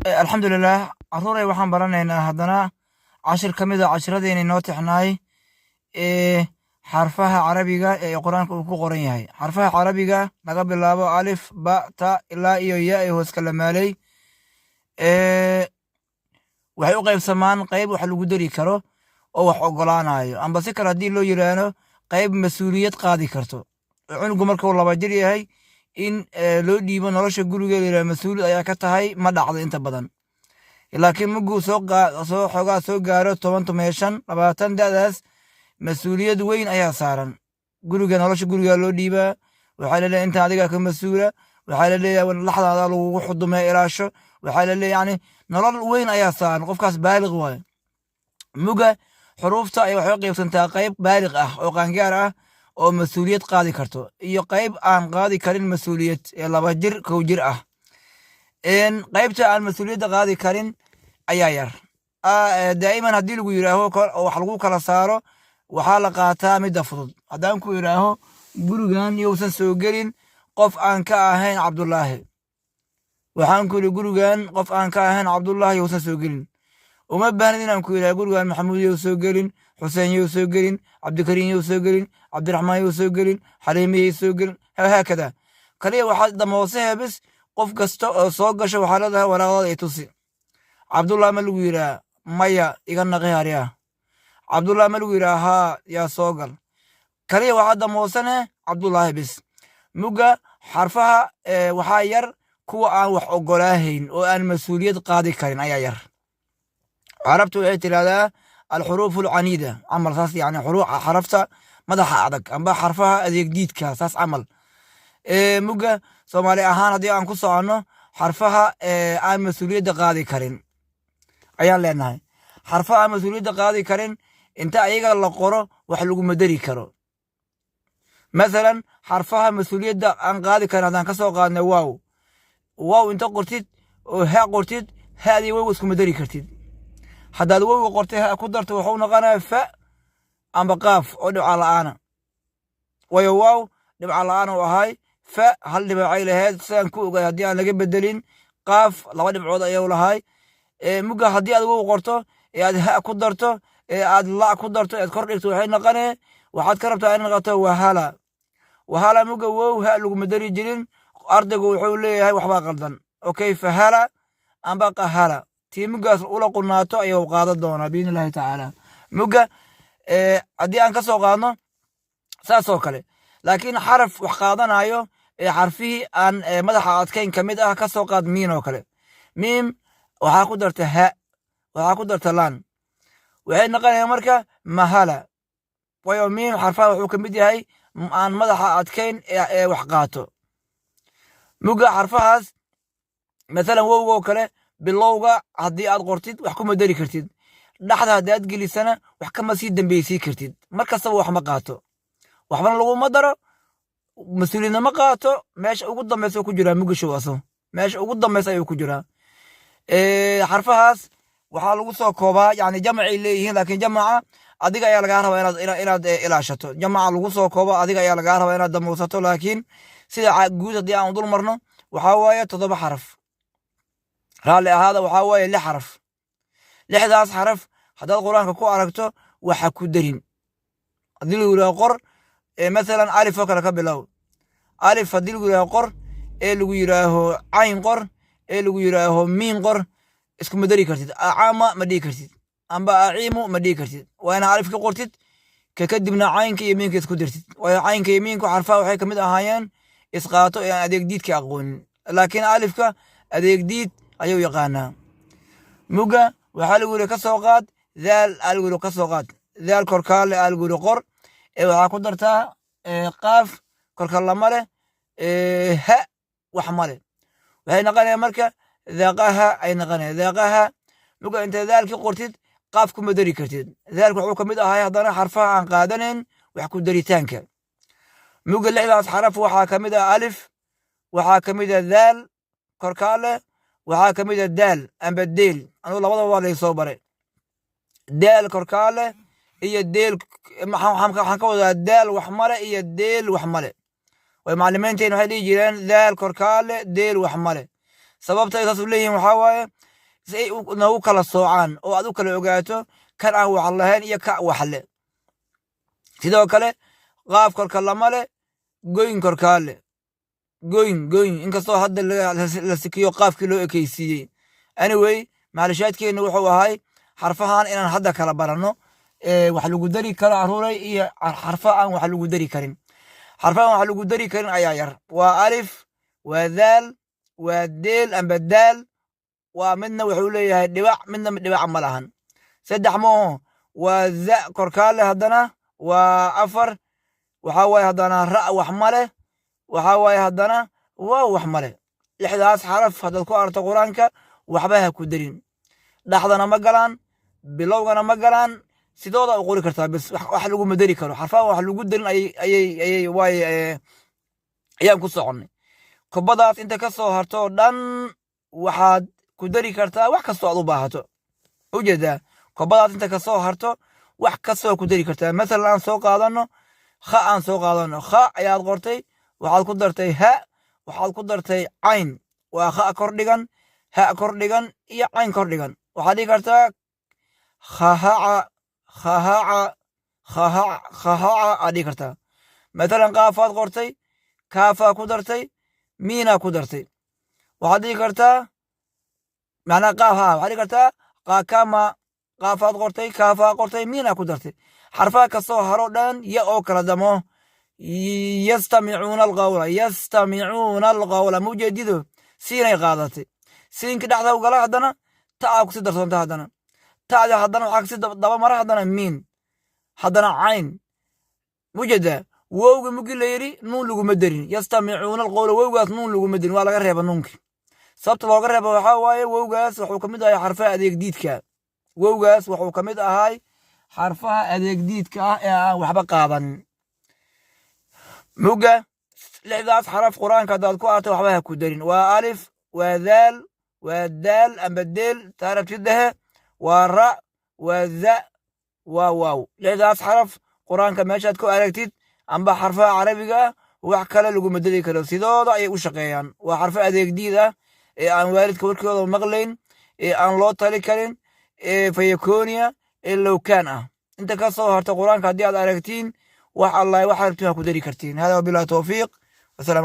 Alxamdulilah, caruuray, waxaan baranaynaa haddana cashir ka mid a cashiradeenii noo tixnaay ee xarfaha Carabiga ee Qur-aanka uu ku qoran yahay. Xarfaha Carabiga laga bilaabo alif, ba, ta ilaa iyo ya ee hoos kala maalay waxay u qaybsamaan qayb wax lagu dari karo oo wax ogolaanayo, amba si kale haddii loo yiraahdo, qayb mas-uuliyad qaadi karto oo cunugu markuu 2 jir yahay in loo dhiibo nolosha guriga, la yiraahdo mas-uuliyad ayaa ka tahay, ma dhacdo inta badan. Laakiin markuu soo xoogaa soo gaaro 10, 15, 20, da'daas mas-uuliyad weyn ayaa saaran guriga. Nolosha guriga loo dhiibaa. Waxaa laleeyahay inta adigaa ka mas-uula. Waxaa laleeyahay laxdaada lagugu xudumee ilaasho. Waxaa laleeyahay, yani, nolol weyn ayaa saaran qofkaas, baaliq waayo. Muga xuruufta ay waxay u qaybsantaa qayb baaliq ah oo qaangaar ah oo mas-uuliyad qaadi karto iyo qayb aan qaadi karin mas-uuliyad ee 2 jir, 1 jir ah. Qaybta aan mas-uuliyadda qaadi karin ayaa yar. Daa'iman haddii lagu yidhaaho oo wax lagu kala saaro, waxaa la qaataa midda fudud. Haddaan ku yidhaaho gurigan yousan soo gelin qof aan ka ahayn Cabdullaahi, waxaan ku yidhi gurigan qof aan ka ahayn Cabdullaahi yousan soo gelin, uma baahnid inaan ku yidhaha gurigan Maxamuud yow soo gelin, Xuseen yow soo gelin, Cabdikariim yow soo gelin, Cabdiraxmaan yow soo gelin, Xaliime yow soo gelin, haakada. Kaliya waxaad damoose hebis qof kasta oo soo gasho waxaa leedahay waraaqdada i tusi. Cabdullah ma lagu yidhaha? Maya, iga naqi haryaa. Cabdullah ma lagu yidhaha? Haa, yaa soo gal. Kaliya waxaa damoosane Cabdullaahi bis. Mugga xarfaha waxaa yar kuwa aan wax ogolaahayn oo aan mas-uuliyad qaadi karin ayaa yar. Carabtu waxay tidhahdaa alxuruuf alcaniida camal saas, yani xarafta madaxa adag amba xarfaha adeegdiidka saas camal. Mugga Soomaali ahaan haddii aan ku soconno, xarfaha aan mas-uuliyadda qaadi karin ayaan leenahay. Xarfaha aan mas-uuliyadda qaadi karin inta ayaga la qoro wax laguma dari karo. Masalan, xarfaha mas-uuliyadda aan qaadi karin haddaan ka soo qaadna waaw, waaw inta qortid oo ha qortid, hadii wowga iskuma dari kartid. Haddaad wowga qortay ha ku darto, wuxuu noqonayaa fa amba qaaf oo dhibca la'aana, waayo waaw dhibca la'aan uu ahay, fa hal dhibacay lahayd sidaan ku ogaay haddii aan laga bedelin, qaaf laba dhibcood ayuu lahay. Mugga haddii aad wow qorto ee aad ha ku darto ee aad la ku darto ead kor dhigto, waxay noqonee waxaad ka rabtaa in noqoto wahala wahala. Mugga wow ha laguma dari jirin. Ardaygu wuxuu leeyahay waxbaa qaldan. Okay, fahala amba qahala, tii muggaas ula qunaato ayuu qaadan doonaa biidni Illaahi tacaala. Mugga haddii aan ka soo qaadno saas oo kale, laakiin xaraf wax qaadanayo ee xarfihii aan madaxa adkayn ka mid ah, ka soo qaad miin oo kale. Miim waxaa ku darta ha, waxaa ku darta laan, waxay noqonayaan marka mahala, waayo miim xarfaha wuxuu ka mid yahay aan madaxa adkayn ee wax qaato. Mugga xarfahaas, masalan wowga oo kale, bilowga haddii aad qortid wax kuma dari kartid, dhexda haddii aad gelisana wax kama sii dambeysii kartid. Mar kastaba wax ma qaato, waxbana laguma daro, mas-uuliyadna ma qaato. Meesha ugu dambeysa ku jiraa mugashow aso, meesha ugu dambeysa ayuu ku jiraa. Xarfahaas waxaa lagu soo koobaa, yani, jamacay leeyihiin, laakiin jamaca adiga ayaa lagaa rabaa inaad ilaashato. Jamaca lagu soo koobo adiga ayaa lagaa rabaa inaad damuusato, laakiin sida guud haddii aan dul marno, waxaa waaye toddoba xaraf, raalli ahaada, waxaa waaye lix xaraf. Lixdaas xaraf haddaad Qur-aanka ku aragto, waxa ku darin. Haddii lagu yidhaho qor, masalan alif oo kale ka bilow, alif haddii lagu yidhaaho qor ee lagu yidhaaho cayn qor ee lagu yidhaaho miin qor, iskuma dari kartid. Acaama ma dhihi kartid amba aciimu ma dhihi kartid. Waa inaa alif ka qortid, ka kadibna caynka iyo miinka isku dirtid, waayo caynka iyo miinku xarfaha waxay kamid ahaayeen isqaato ee aan adeeg diidka aqoonin, laakiin alifka adeeg diid ayuu yaqaanaa. Mugga waxaa lagu yidhi ka soo qaad daal aa lagu yidhi, ka soo qaad daal korkaale aa lagu yidhi qor ee waxaa ku dartaa qaaf korka lama leh, ha wax male, waxay noqonaya marka daaqaha ay noqonaya daaqaha. Mugga inta daalkii qortid qaaf kuma dari kartid. Daalku wuxuu kamid ahay haddana xarfaha aan qaadanayn wax ku daritaanka. Mugga lixdaas xaraf waxaa kamid ah alif, waxaa kamid ah daal korkaale, waxaa kamid ah daal amba deel. Anugu labadaba waa laysoo baray, daal korkaale iyo deel. Waxaan ka wadaa daal wax male iyo deel wax male. Way macalimiinteen waxay dhihi jireen daal korkaale, deel wax male. Sababta ay saas u leeyihiin waxaa waaye Si ay noogu kala soocaan oo aad u kala ogaato kan aan wax lahayn iyo ka wax le. Sidoo kale qaaf korka lama leh, goyn korkaa leh, goyn goyn, inkastoo hadda la sikiyo qaafkii loo ekeysiiyey. Anyway, macalishaadkeenna wuxuu ahay xarfahan inaan hadda kala baranno wax lagu dari karo, caruuray, iyo xarfa aan wax lagu dari karin. Xarfahan wax lagu dari karin ayaa yar: waa alif, waa daal, waa deel amba daal. Waa midna wuxuu leeyahay dhibac, midna dhibac ma lahan. Saddex mooho, waa za korkaa leh, haddana waa afar. Waxaa waaye haddana ra wax ma leh, waxaa waaye haddana waaw wax ma leh. Lixdaas xaraf haddaad ku aragto Qur-aanka, waxba ha ku darin. Dhaxdana ma galaan, bilowgana ma galaan, sidooda u qori kartaa bis, wax laguma dari karo. Xarfaha wax lagu darin ayay waaye ayaan ku soconnay. Kubadaas inta ka soo harto oo dhan waxaad ku dari kartaa wax kastoo aad u baahato. Ujeedaa, kubadaas inta ka soo harto wax kastoo ku dari kartaa. Masalan aan soo qaadano kha, aan soo qaadano kha ayaad qortay, waxaad ku dartay ha, waxaad ku dartay cayn. Waa kha kor dhigan, ha kor dhigan iyo cayn kor dhigan. Waxaad dhihi kartaa khahaca, khahaca, khahaca, khahaca aad dhihi kartaa. Matalan qaafaad qortay, kaafaa ku dartay, miinaa ku dartay. Waxaad dhihi kartaa macnaa qaaf ha, waxaad dhihi kartaa qaakama. Qaafaad qortay, kaafaa qortay, miinaa ku dartay. Xarfaha kasoo haro dhan ya oo kala damo. Yastamicuuna alqawla, yastamicuuna alqawla, ma ujeedido? Siinay qaadatay, siinki dhexda ugala, haddana ta'aa kusii darsoonta, haddana ta'da, haddana waxaa kasii daba mara, haddana miin, haddana cayn. Mujeedaa, wowga mugi la yidhi nuun laguma derin. Yastamicuuna alqawla, wowgaas nuun laguma derin, waa laga reeba nuunki. Sababta looga reeba waxaa waaye wowgaas wuxuu ka mid ahay xarfaha adeegdiidka. Wowgaas wuxuu ka mid ahay xarfaha adeegdiidka ah ee aan waxba qaadanin. Mugga lixdaas xaraf Qur-aanka haddaad ku arto, waxba ha ku darin. Waa alif, waa daal, waa daal amba deel taarabtid dhehe, waa ra, waa za, waa waaw. Lixdaas xaraf Qur-aanka meeshaad ku aragtid amba xarfaha carabiga ah, wax kale laguma deli karo, sidooda ayay u shaqeeyaan. Waa xarfo adeegdiid ah ee aan waalidka warkooda maqlayn, ee aan loo tali karin, ee fayakonia, ee lowkaan ah. Inta ka soo harta Qur-aanka haddii aad aragtiin, wax Allah waxaad rabtiin waa ku dari kartiin. Hada wabillahi towfiiq, wasalaam.